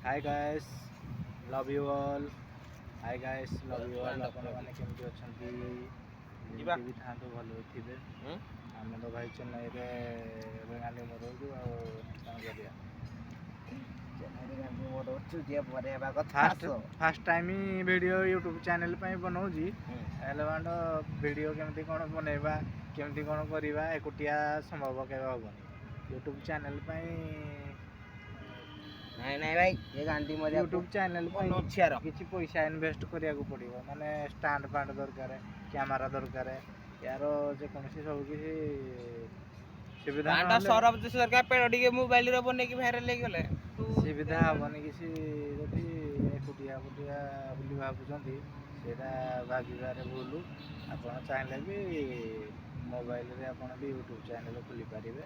Hi guys, love you all. Hi guys, love you all. ଆପଣମାନେ କେମିତି ଅଛନ୍ତି? ଯିବା। ଯେମିତି ବି ଥାଆନ୍ତୁ, ଭଲରେ ଥିବେ। ଆମେ ତ ଭାଇ ଚେନ୍ନାଇରେ ଏବେ ଗାଣ୍ଡି ମରଉଛୁ, ଆଉ କ'ଣ କରିବା? ଚେନ୍ନାଇରେ ଗାଣ୍ଡି ମରଉଛୁ, ଯିଏ ପରେ ହେବା କଥା। ଫାଷ୍ଟ ଆସ। First time video YouTube channel ପାଇଁ ବନଉଛି। ହେଲେ ବାଣ୍ଡ ଭିଡ଼ିଓ କେମିତି କ'ଣ ବନେଇବା, କେମିତି କ'ଣ କରିବା, ଏକୁଟିଆ ସମ୍ଭବ କେବେ ହେବନି ୟୁଟ୍ୟୁବ୍ ଚ୍ୟାନେଲ୍ ପାଇଁ। ନାଇଁ ନାଇଁ ଭାଇ, ଏ ଗାଣ୍ଡି ମରିବାକୁ ୟୁଟ୍ୟୁବ୍ ଚ୍ୟାନେଲ୍ ପାଇଁ ମନ ଅଛି ଆର। କିଛି ପଇସା ଇନଭେଷ୍ଟ କରିବାକୁ ପଡ଼ିବ। ମାନେ ଷ୍ଟାଣ୍ଡ ଫାଣ୍ଡ ଦରକାର, କ୍ୟାମେରା ଦରକାର, ୟାର ଯେକୌଣସି ସବୁ କିଛି ସୁବିଧା ବାଣ୍ଡ ନହେଲେ ସରଫ ସରକାର ପେଡ଼ ଟିକେ ମୋବାଇଲରେ ବନେଇକି ଭାଇରାଲ ହେଇଗଲେ ତୁ ସୁବିଧା ହେବନି କିଛି। ଯଦି ଏକୁଟିଆ ଏକୁଟିଆ ବୋଲି ଭାବୁଛନ୍ତି, ସେଇଟା ଭାବିବାରେ ଭୁଲ। ଆପଣ ଚାହିଁଲେ ବି ମୋବାଇଲରେ ଆପଣ ବି ୟୁଟ୍ୟୁବ୍ ଚ୍ୟାନେଲ୍ ଖୋଲିପାରିବେ।